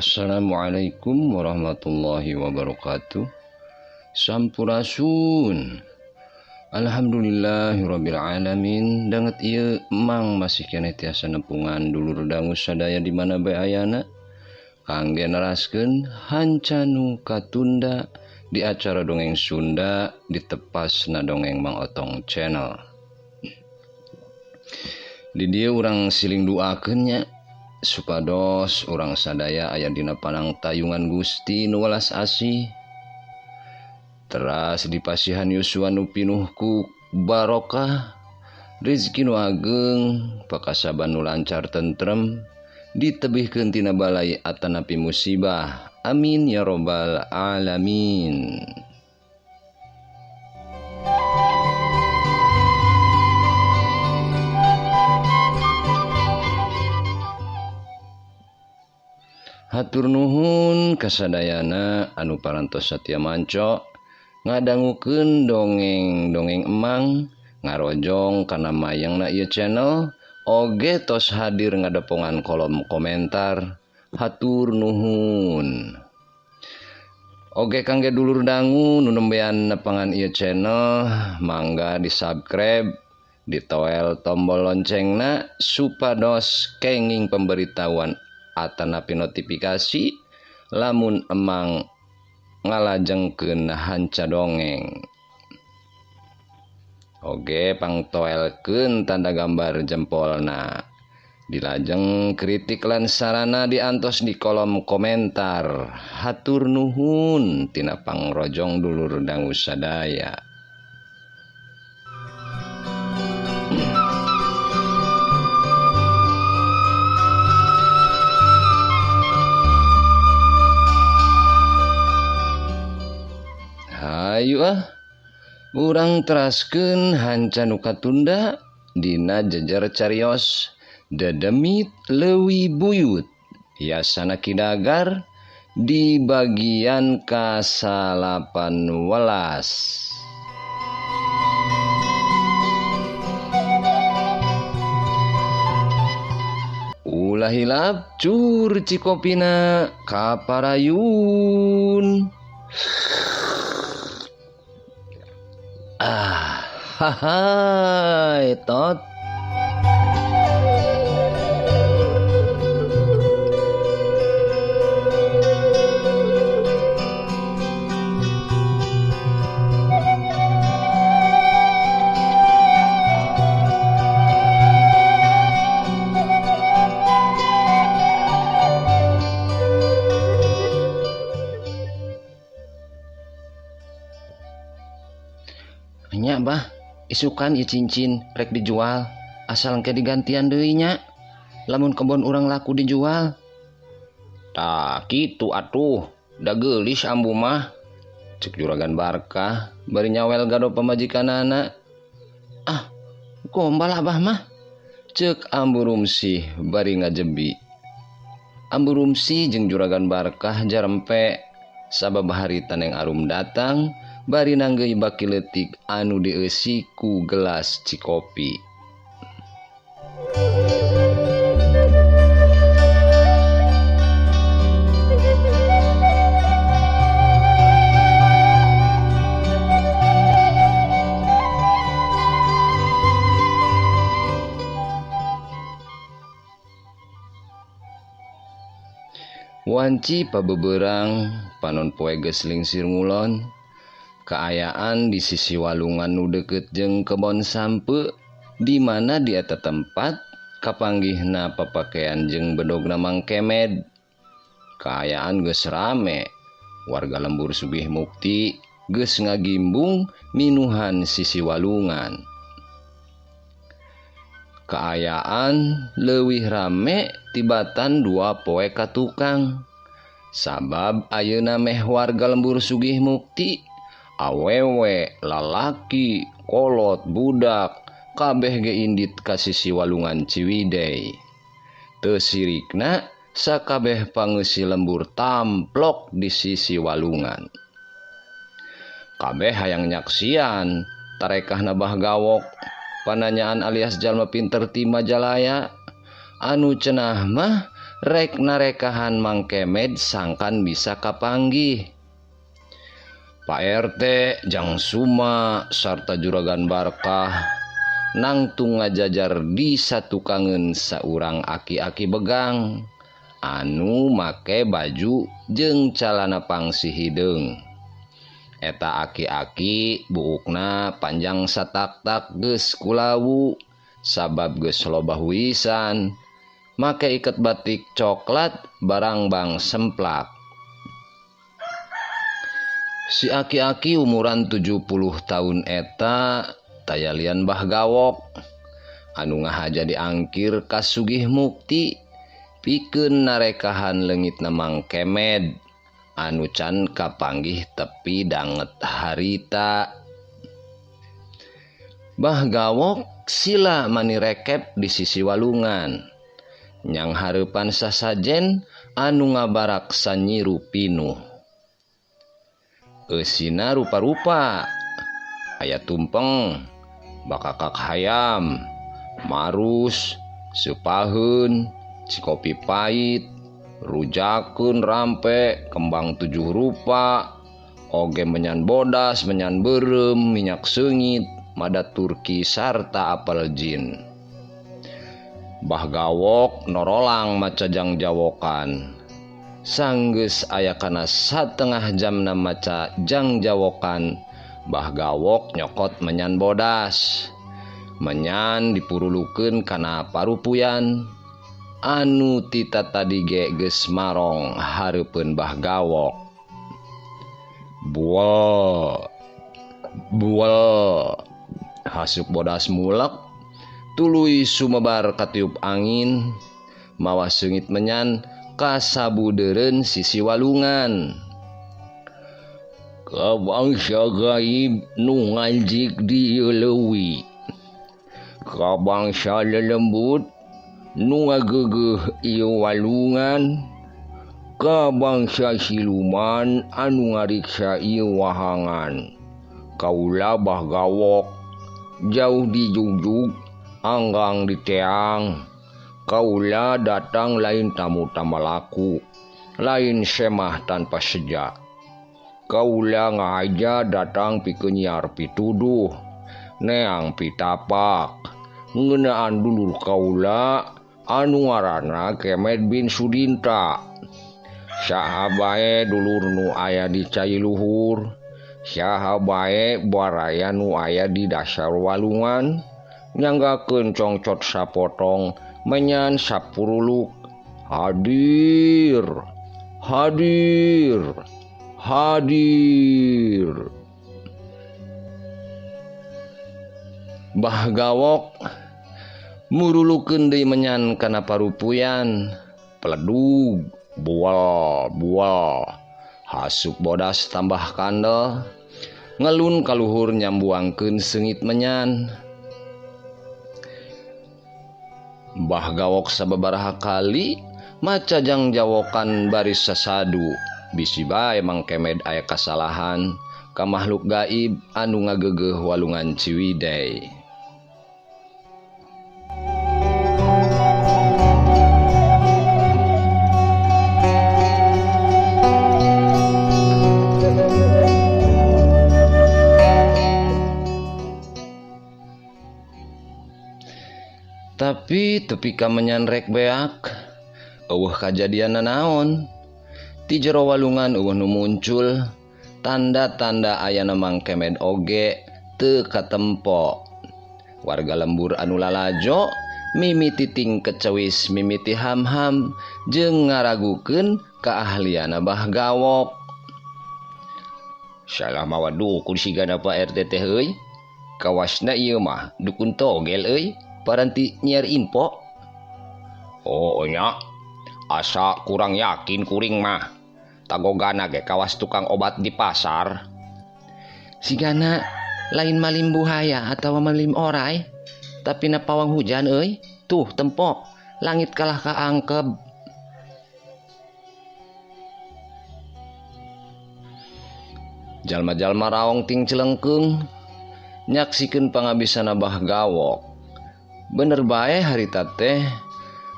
Assalamualaikum warahmatullahi wabarakatuh. Sampurasun. Alhamdulillahirabbil alamin. Danget ieu Mang masih keneh tiasa nepungan dulur dangu sadaya di mana bae ayana kangge neraskeun hanca nu katunda di acara dongeng Sunda ditepasna dongeng Mang Otong Channel. Di dieu urang siling duakeun nya supados urang sadaya aya dina panang tayungan Gusti nu welas asih, teras dipasihan yuswa nu pinuh ku barokah, rezeki nu ageng, pakasaban nu lancar tentrem, ditebihkeun tina balai atanapi musibah. Amin ya robbal alamin. Hatur nuhun kasadayana anu parantos satia manco ngadangukeun dongeng-dongeng Emang ngarojong kana mayangna ieu channel oge tos hadir ngadepongan kolom komentar. Hatur nuhun. Oge kangge dulur dangu nu nembean nepangan ieu channel mangga di-subscribe, ditoel tombol loncengna supados kenging pemberitahuan atanapi notifikasi lamun Emang ngalajengkeun hanca dongeng. Oge pangtoelkeun tanda gambar jempolna. Dilajeng kritik lan sarana diantos di kolom komentar. Hatur nuhun tina pangrojong dulur dangu sadaya. Hayu ah, urang teraskeun hanca nu katunda dina jejer carios Dedemit Leuwi Buyut Yasana Ki Dagar di bagian ka-18. Ulah hilap cur cikopina kaparayun. Ah, hahai tot. Nya bah, isukan ieu cincin rek dijual, asal engke digantian deui nya. Lamun kebon urang laku dijual. Tah kitu atuh, da geulis ambu mah. Cek juragan Barkah bari nyawel gado pamajikanana. Ah, gombal abah mah. Cek ambu Rumsih bari ngajebi. Ambu Rumsih jeung juragan Barkah jarempe sabab harita Neng Arum datang bari nanggeuy baki leutik anu dieusi ku gelas cikopi. Wanci pabeberang panon poe geus lingsir ngulon. Kaayaan di sisi walungan nu deukeut jeung kebon sampe di mana di eta tempat kapanggihna papakean jeung bedogna Mang Kemed. Kaayaan geus rame, warga lembur Sugih Mukti geus ngagimbung minuhan sisi walungan. Kaayaan leuwih rame tibatan dua poe ka tukang. Sabab ayeuna meh warga lembur Sugih Mukti awewe, lalaki, kolot, budak, kabeh ge indit ka sisi walungan Ciwidey. Teu sirikna sakabeh pangeusi lembur tamplok di sisi walungan. Kabeh hayang nyaksian tarekahna Bah Gawok, pananyaan alias jalma pinter ti Majalaya, anu cenah mah Rek narekahan Mang Kemed sangkan bisa kapanggih. Pak RT Jang Suma sarta Juragan Barkah nangtung ngajajar di satukangeun saurang aki-aki begang anu make baju jeung calana pangsi hideung. Eta aki-aki buukna panjang satak-tak geus kulawu sabab geus loba huisan, make iket batik coklat barangbang semplak. Si aki-aki umuran 70 tahun eta tayalian Bah Gawok anu ngahaja diangkir ka Sugih Mukti pikeun narekahan leungitna Mang Kemed anu can kapanggih tepi danget harita. Bah Gawok sila manirekep di sisi walungan nyang hareupan sasajen anu ngabarak sanyiru pinuh. Eusina rupa-rupa, aya tumpeng, bakakak hayam, marus, supaheun, cikopi pahit, rujakeun rampe, kembang 7 rupa, oge menyan bodas, menyan beureum, minyak seungit, mada Turki sarta apel jin. Bah Gawok norolang maca jangjawokan. Sanggeus aya kana 1,5 jamna maca jangjawokan, Bah Gawok nyokot menyan bodas. Menyan dipurulukeun kana parupuyan anu tita tadi ge geus marong hareupeun Bah Gawok. Buel buel hasup bodas mulek tuluy sumebar katiup angin mawa seungit menyan kasabudeureun sisi walungan. Ka bangsa gaib nu ngaljik di ieu leuwi, ka bangsa lelembut nu ngageugeuh ieu walungan, ka bangsa siluman anu ngariksa ieu wahangan. Kaula Bah Gawok jauh dijugjug anggang diteang. Kaula datang lain tamu tamalaku, lain semah tanpa sejak. Kaula ngahaja datang pikeun nyiar pituduh, neang pitapak. Ngeunaan dulur kaula anu ngaranna Kemed bin Sudinta. Saha bae dulur nu aya di cai luhur, saha bae baraya nu aya di dasar walungan, nyanggakeun congcot sapotong menyan sapuruluk. Hadir, hadir, hadir. Bah Gawok murulukeun deui menyan kana parupuyan. Peledug, bual, bual. Hasup bodas tambah kandel, ngelun kaluhur nyambuangkeun seungit menyan. Bah Gawok sababaraha kali maca jangjawokan baris sasadu. Bisi bae Mang Kemed aya kasalahan ka makhluk gaib anu ngageugeuh walungan Ciwidey. Tapi tepi ka menyan rek beak, eueuh kajadian nanaon. Ti jero walungan eueuh nu muncul, tanda-tanda ayana Mang Kemed oge teu katempo. Warga lembur anu lalajo mimiti ting kecewis, mimiti ham-ham jeung ngaragukeun kaahliana Bah Gawok. Salah mawa dukun sigana Pak RT teh euy. Kawasna ieu mah dukun togel euy. Paranti nyiar info. Oh nya, asa kurang yakin kuring mah. Tagogana ge kawas tukang obat di pasar. Sigana lain malim buhaya atawa malim orai, tapi na pawang hujan euy. Tuh tempok, langit kalah kaangkeb. Jalma-jalma raong ting celengkeung nyaksikeun pangabisana Bah Gawok. Bener bae harita teh,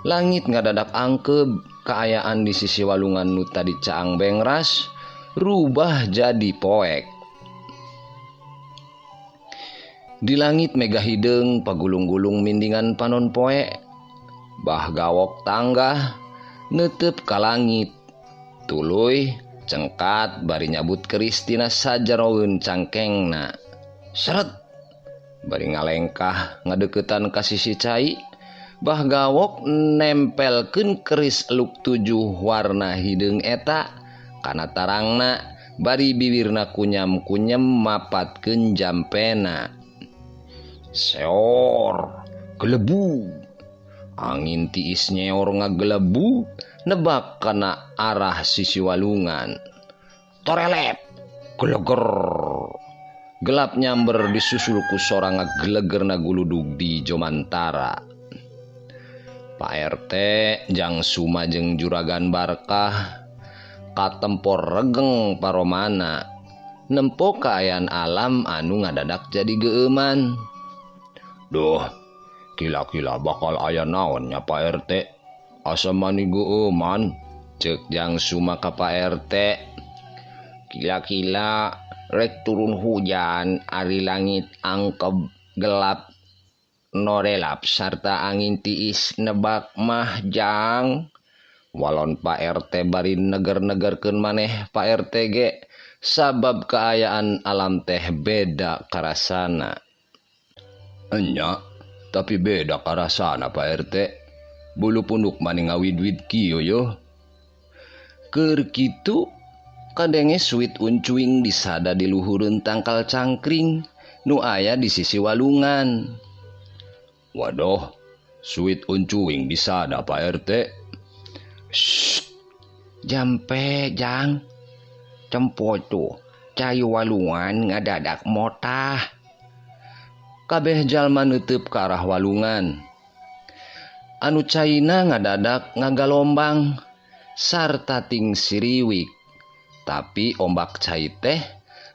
langit ngadadak angkeb, Kaayaan di sisi walungan nu tadi caang bengras rubah jadi poek. Di langit mega hideung pagulung-gulung mindingan panon poe. Bah Gawok tanggah netep ka langit. Tuluy cengkat bari nyabut keris tina sajaroeun cangkengna. Seret bari ngalengkah ngadeukeutan ka sisi cai. Bah Gawok nempelkeun keris eluk 7 warna hideung eta kana tarangna bari bibirna kunyam-kunyam mapatkeun jampena. Seor gelebu. Angin tiis nyeor ngagelebu nebak kana arah sisi walungan. Torelep geleger. Gelap nyamber disusul ku sora ngagelegerna guludug di Jomantara. Pak RT Jang Suma jeung Juragan Barkah katempor regeng paromana nempo kaayaan alam anu ngadadak jadi geueuman. Duh, kila-kila bakal aya naon nya Pak RT. Asa mani geueuman, ceuk Jang Suma ka Pak RT. Kila-kila rek turun hujan ari langit angkeb gelap norelap sarta angin tiis nebak mah Jang. Walon Pak RT bari neger-negerkeun maneh Pak RT ge sabab kaayaan alam teh beda karasana. Enya, tapi beda karasana Pak RT. Bulu punduk mani ngawid-wid kieu yo. Keur kitu kadenge suit uncuing disada di luhureun tangkal cangkring nu aya di sisi walungan. Waduh, suit uncuing disada Pak RT. Shh, jampe Jang. Cempo tuh cai walungan ngadadak motah. Kabeh jalma neuteub ka arah walungan. Anu caina ngadadak ngagalombang sarta ting siriwik. Tapi ombak cai teh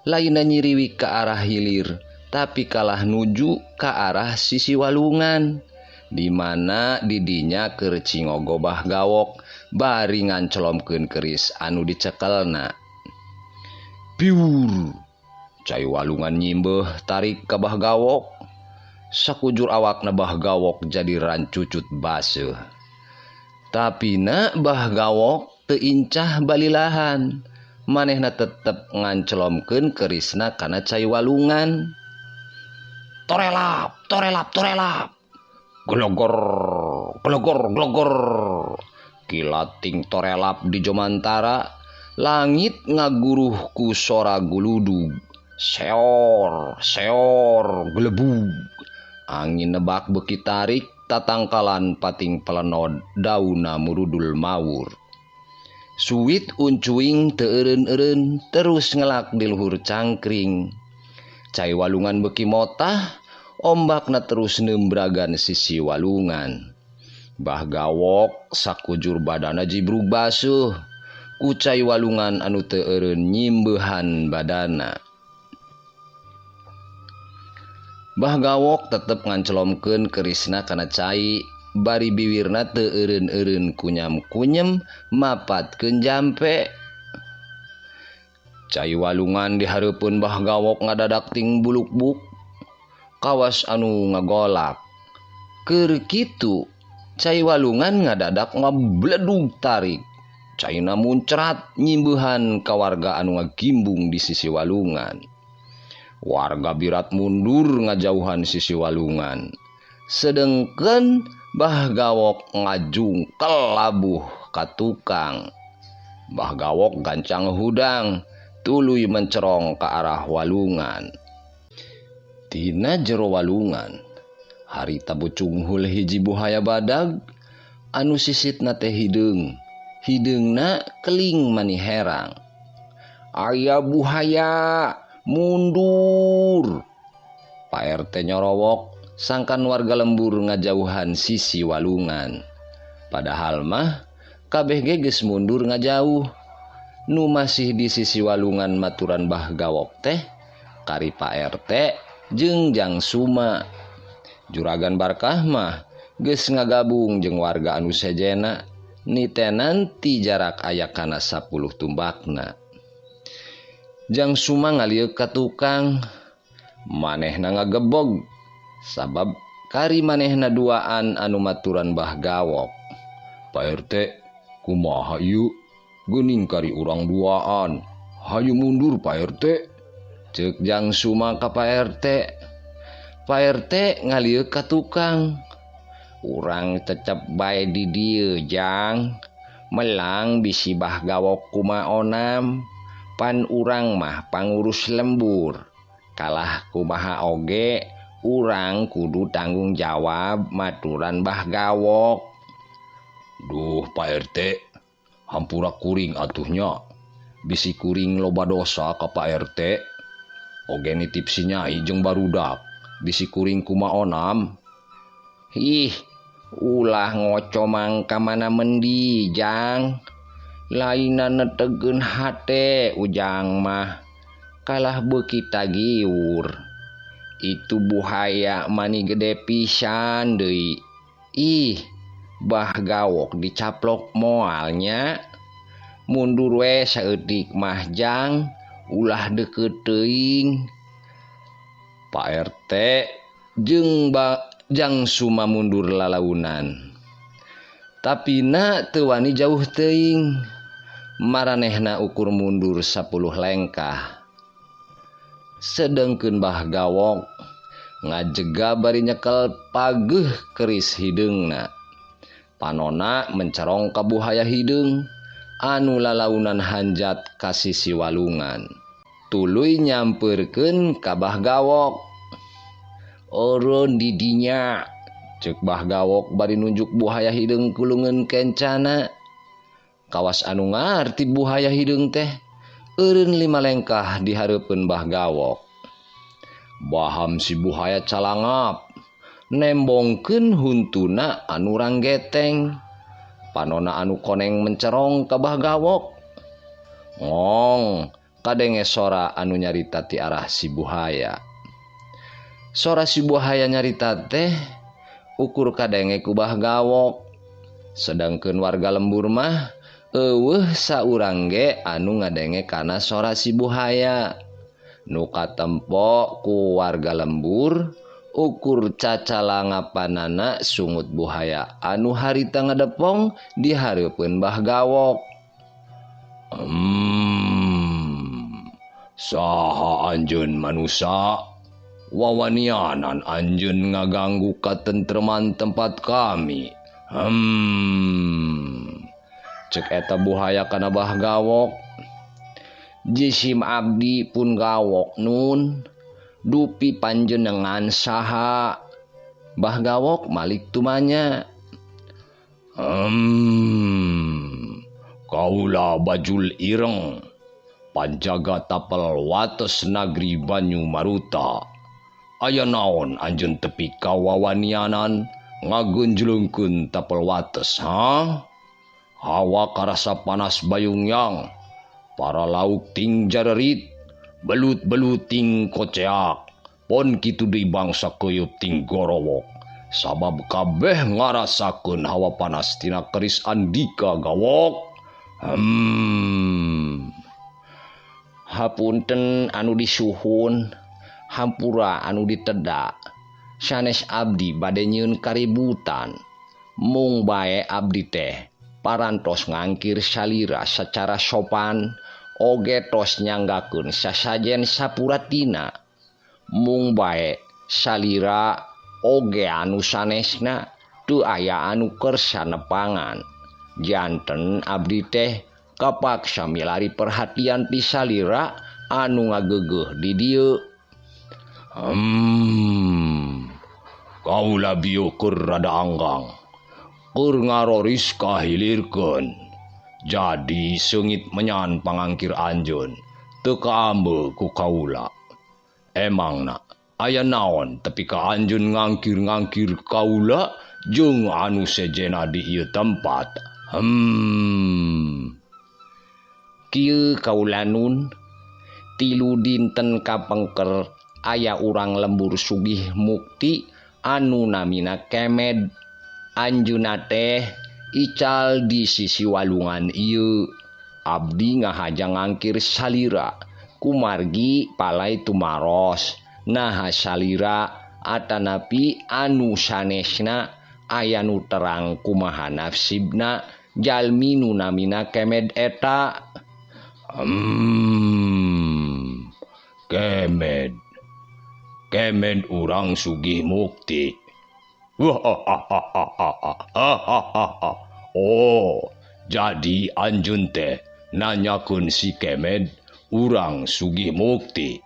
lainna nyiriwik ka arah hilir, tapi kalah nuju ka arah sisi walungan. Di mana didinya keur cingogo Bah Gawok bari ngancelomkeun keris anu dicekelna. Piur! Cai walungan nyimbeuh tarik ka Bah Gawok. Sakujur awakna Bah Gawok jadi rancucut baseuh. Tapi na Bah Gawok teu incah balilahan. Manehna tetep ngancelomkeun kerisna kana cai walungan. Torelap, torelap, torelap. Glogor, glogor, glogor. Kilating torelap di Jomantara, langit ngaguruh ku sora guludug. Seor, seor, gelebug. Angin nebak beuki tarik tatangkalan pating pelenod dauna murudul mawur. Suit uncuing teu eureun-eureun terus ngelak di luhur cangkring. Cai walungan beuki motah, ombakna terus nembragan sisi walungan. Bah Gawok sakujur badana jibrug basuh ku cai walungan anu teu eureun nyimbeuhan badana. Bah Gawok tetep ngancelomkeun kerisna kana cai bari biwirna teu eureun-eureun kunyam-kunyem mapatkeun jampe. Cai walungan di hareupeun Bah Gawok ngadadak ting bulukbuk kawas anu ngagolak. Keur kitu cai walungan ngadadak ngabledug tarik. Caina muncrat nyimbuhan ka warga anu ngagimbung di sisi walungan. Warga birat mundur ngajauhan sisi walungan. Sedengkeun Bah Gawok ngajungkel labuh ka tukang. Bah Gawok gancang hudang tuluy mencerong ka arah walungan. Tina jero walungan harita bucunghul hiji buhaya badag anu sisitna teh hideung. Hideungna keling mani herang. Aya buhaya, mundur. Pak RT nyorowok sangkan warga lembur ngajauhan sisi walungan. Padahal mah kabeh ge geus mundur ngajauh. Nu masih di sisi walungan maturan Bah Gawok teh kari Pak RT jeung Jang Suma. Juragan Barkah mah geus ngagabung jeung warga anu sejena Nitenan ti jarak aya kana 10 tumbakna. Jang Suma ngalieuk ka tukang, manehna ngagebog sabab kari manehna duaan anu maturan Bah Gawok. Pak RT, kumaha ieu? Geuning kari urang duaan. Hayu mundur Pak RT. Ceuk Jang Suma ka Pak RT. Pak RT ngalieuk ka tukang. Urang cecep bae di dieu Jang. Melang bisi Bah Gawok kumaonam. Pan urang mah pangurus lembur. Kalah kumaha oge urang kudu tanggung jawab maturan Bah Gawok. Duh Pak RT, hampura kuring atuhnya. Bisi kuring loba dosa ka Pak RT. Oge nitip si Nyai jeung barudak. Bisi kuring kumaonam. Ih, ulah ngocomang ka mana mendi Jang. Laina netegeun hate Ujang mah. Kalah beuki tagiur. Itu buhaya mani gede pisan deui. Ih, Bah Gawok dicaplok moalnya. Mundur we saeutik mah Jang, ulah deukeut teuing. Pak RT jeung Jang Suma mundur lalaunan. Tapi na teu wani jauh teuing. Maranehna ukur mundur 10 lengkah. Sedengkeun Bah Gawok ngajega bari nyekel pageuh keris hideungna. Panona mencerong ka buhaya hideung anu lalaunan hanjat ka sisi walungan. Tuluy nyampeurkeun ka Bah Gawok. Eureun di dinya, ceuk Bah Gawok bari nunjuk buhaya hideung kulungeun kencana. Kawas anu ngarti buhaya hideung teh eureun 5 lengkah di hareupeun Bah Gawok. Baham si buhaya calangap, nembongkeun huntuna anu ranggeteng. Panona anu koneng mencerong ka Bah Gawok. Ngong, kadenge sora anu nyarita ti arah si buhaya. Sora si buhaya nyarita teh ukur kadenge ku Bah Gawok. Sedangkeun warga lembur mah eueuh saurang ge anu ngadenge kana sora si buhaya. Nu katempo ku warga lembur ukur cacalangapanana sungut buhaya anu harita ngadepong di hareupeun Bah Gawok. Saha anjeun manusa? Wawanianan anjeun ngaganggu katentreman tempat kami. Cek eta buhaya kana Bah Gawok. Jisim abdi pun gawok nun. Dupi panjenengan saha? Bah Gawok malik tumanya. Kaula Bajul Ireng, panjaga tapel wates nagri Banyu Maruta. Aya naon anjeun tepi ka wawanianan ngagenjlungkeun tapel wates, ha? Hawa karasa panas bayungyang, para lauk ting jarerit, belut-belut ting koceak, pon kitu deui bangsa keuyeup ting gorowok. Sabab kabeh ngarasakeun hawa panas tina keris Andika Gawok. Hapunten anu disuhun, hampura anu diteda. Sanes abdi bade nyieun kaributan. Mung bae abdi teh parantos ngangkir salira secara sopan, oge tos nyanggakeun sasajen sapuratina. Mung bae salira oge anu sanesna teu aya anu kersa nepangan. Janten abdi teh kapaksa milari perhatian ti salira anu ngagegeuh di dieu. Kaula bieu keur rada anggang, keur ngaroris kahilirkeun. Jadi seungit menyan pangangkir anjeun teu kaambe ku kaula. Emangna aya naon tepi ka anjeun ngangkir-ngangkir kaula jeung anu sejena di ieu tempat? Kieu kaula nun, 3 dinten kapengker aya urang lembur sugih mukti anu namina Kemed. Anjeunna teh Ical di sisi walungan ieu abdi ngahaja ngangkir salira kumargi palai tumaros naha salira atanapi anu sanesna aya nu terang kumaha nasibna jalmi nu namina Kemed eta. Kemed. Kemed urang Sugih Mukti. Oh, jadi anjeun teh nanyakeun si Kemed urang Sugih Mukti.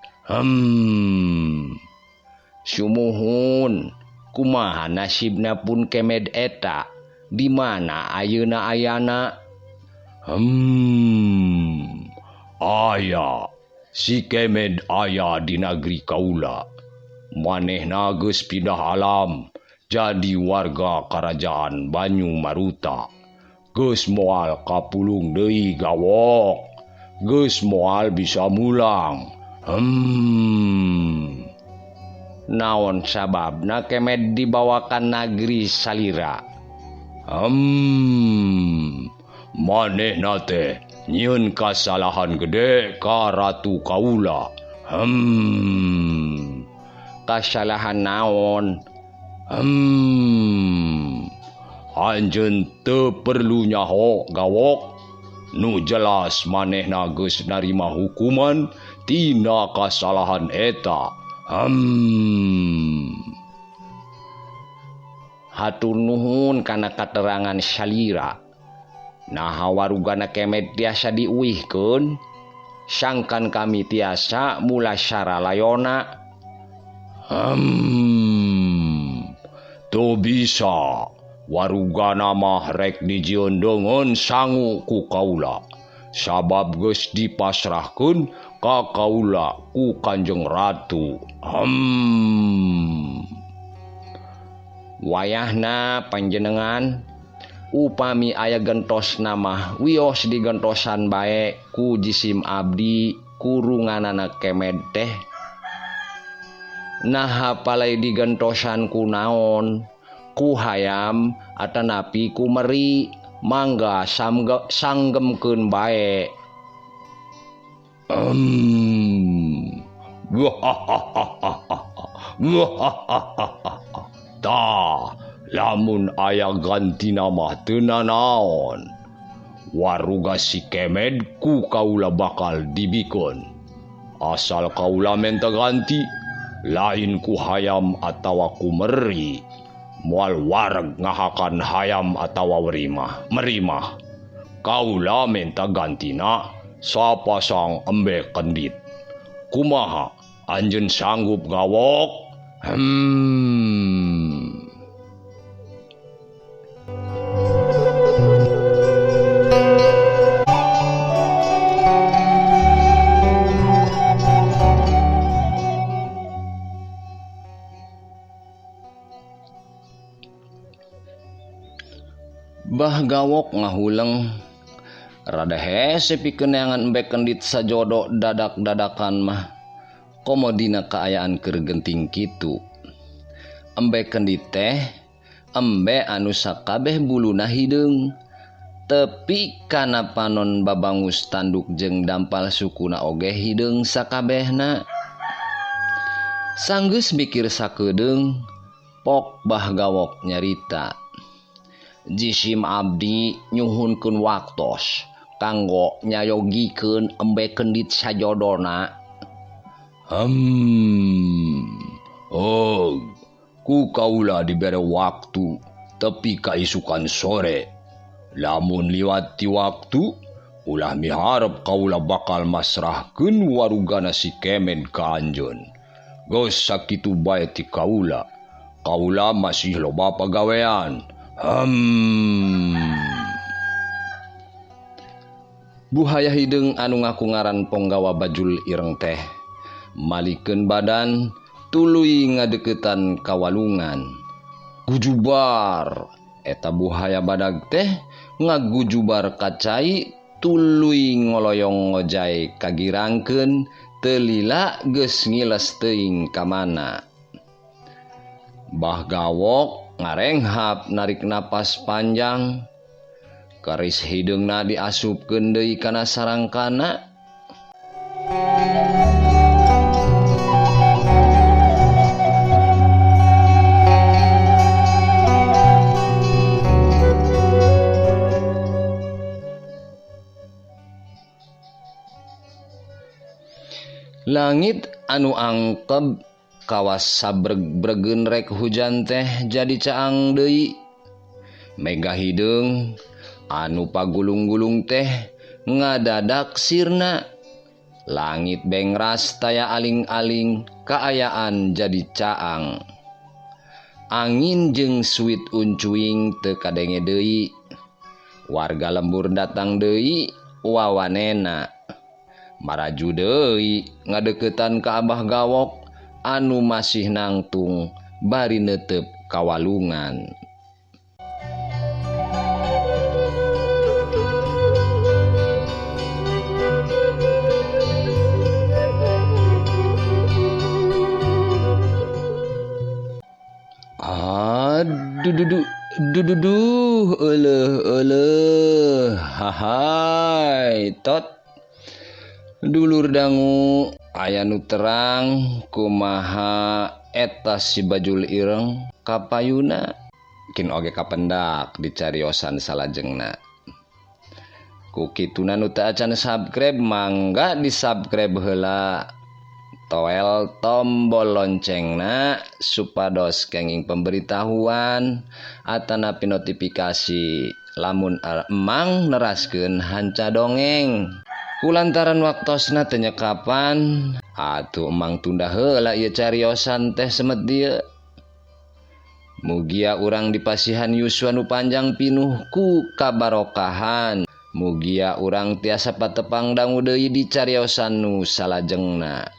Sumuhun, kumaha nasibna pun Kemed eta? Di mana ayeuna ayana? Aya, si Kemed aya di nagri kaula. Manehna geus pindah alam jadi warga kerajaan Banyu Maruta. Geus moal kapulung deui gawok. Geus moal bisa mulang. Naon sababna Kemed dibawa ka nagri salira? Manehna teh nyieun kasalahan gede ka ratu kaula. Kasalahan naon? Anjeun teu perlu nyaho gawok. Nu jelas manehna geus narima hukuman tina kasalahan eta. Hatur nuhun kana katerangan salira. Naha warugana Kemed tiasa diuihkeun, sangkan kami tiasa mulasara layona. Teu bisa. Warugana mah rek dijieun deungeun sangu ku kaula. Sabab geus dipasrahkeun ka kaula ku Kanjeng Ratu. Wayahna panjenengan upami aya gentosna mah wios digentosan bae ku jisim abdi kurunganana Kemed teh. Naha palai digentosan ku naon? Ku hayam atanapi ku meri? Mangga sanggemkeun bae. Tah, lamun aya gantina mah teu nanaon. Waruga si Kemed ku kaula bakal dibikeun. Asal kaula menta ganti, lain ku hayam atawa ku meri. Moal wareg ngahakan hayam atawa merimah. Kaula menta gantina sapasang embe kendit. Kumaha anjeun sanggup gawok? Bah gawok ngahuleng rada hese pikeun neangan embe kendit sajodo dadak-dadakan mah. Komo dina kaayaan keur genting kitu. Embe kendit teh embe anu sakabeh buluna hideung. Tepi kana panon babangus tanduk jeung dampal sukuna oge hideung sakabehna. Sanggeus mikir sakedeung, pok bah gawok nyarita. Jisim abdi nyuhunkeun waktos kanggo nyayogikeun embe kendit sajodona. Oh, ku kaula dibere waktu tepi kaisukan sore. Lamun liwat ti waktu, ulah miharep kaula bakal masrahkeun warugana si Kemed ka anjeun. Geus sakitu bae ti kaula. Kaula masih loba pagawean. Buhaya hideung anu ngaku ngaran ponggawa bajul ireng teh malikeun badan tuluy ngadeukeutan ka walungan. Gujubar eta buhaya badag teh ngagujubar ka cai tuluy ngoloyong ngojay kagirangkeun teu lila geus ngiles teuing ka mana. Bah gawok ngarenghap narik napas panjang. Keris hideungna diasupkeun deui kana sarangkana. Langit anu angkeb kawas sabreg-bregen rek hujan teh jadi caang deui. Mega hideung anu pagulung-gulung teh ngadadak sirna. Langit bengras taya aling-aling kaayaan jadi caang. Angin jeung suit uncuing teu kadenge deui. Warga lembur datang deui wawanena. Maraju deui ngadeukeutan ka Abah Gawok anu masih nangtung bari neuteup kawalungan. Aduh duh euleuh euleuh hahai tot. Dulur dangu aya nu terang kumaha eta si bajul ireng kapayuna kin oge kapendak dicariosan salajengna. Ku kituna nu teu acan subscribe mangga di subscribe heula, toel tombol loncengna supados kenging pemberitahuan atanapi notifikasi lamun emang neraskeun hanca dongeng. Kulantaran waktosna teu nyekapan atuh emang tunda heula ieu cariosan teh semet dieu. Mugia urang dipasihan yuswa nu panjang pinuh ku kabarokahan. Mugia urang tiasa patepang dangu deui di cariosan nu salajengna.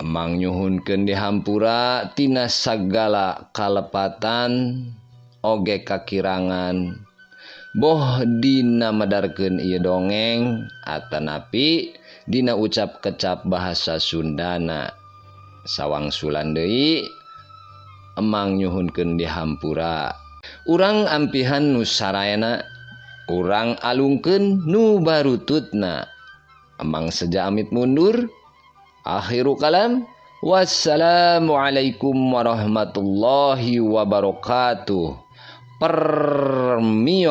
Emang nyuhunkeun dihampura tina sagala kalepatan oge kakirangan. Boh dina medarkeun ieu dongeng atanapi dina ucap kecap bahasa Sundana. Sawangsulan deui emang nyuhunkeun dihampura. Urang ampihan nu saraena, urang alungkeun nu barututna. Emang seja amit mundur. Akhiru kalam. Wassalamualaikum warahmatullahi wabarakatuh. Permios.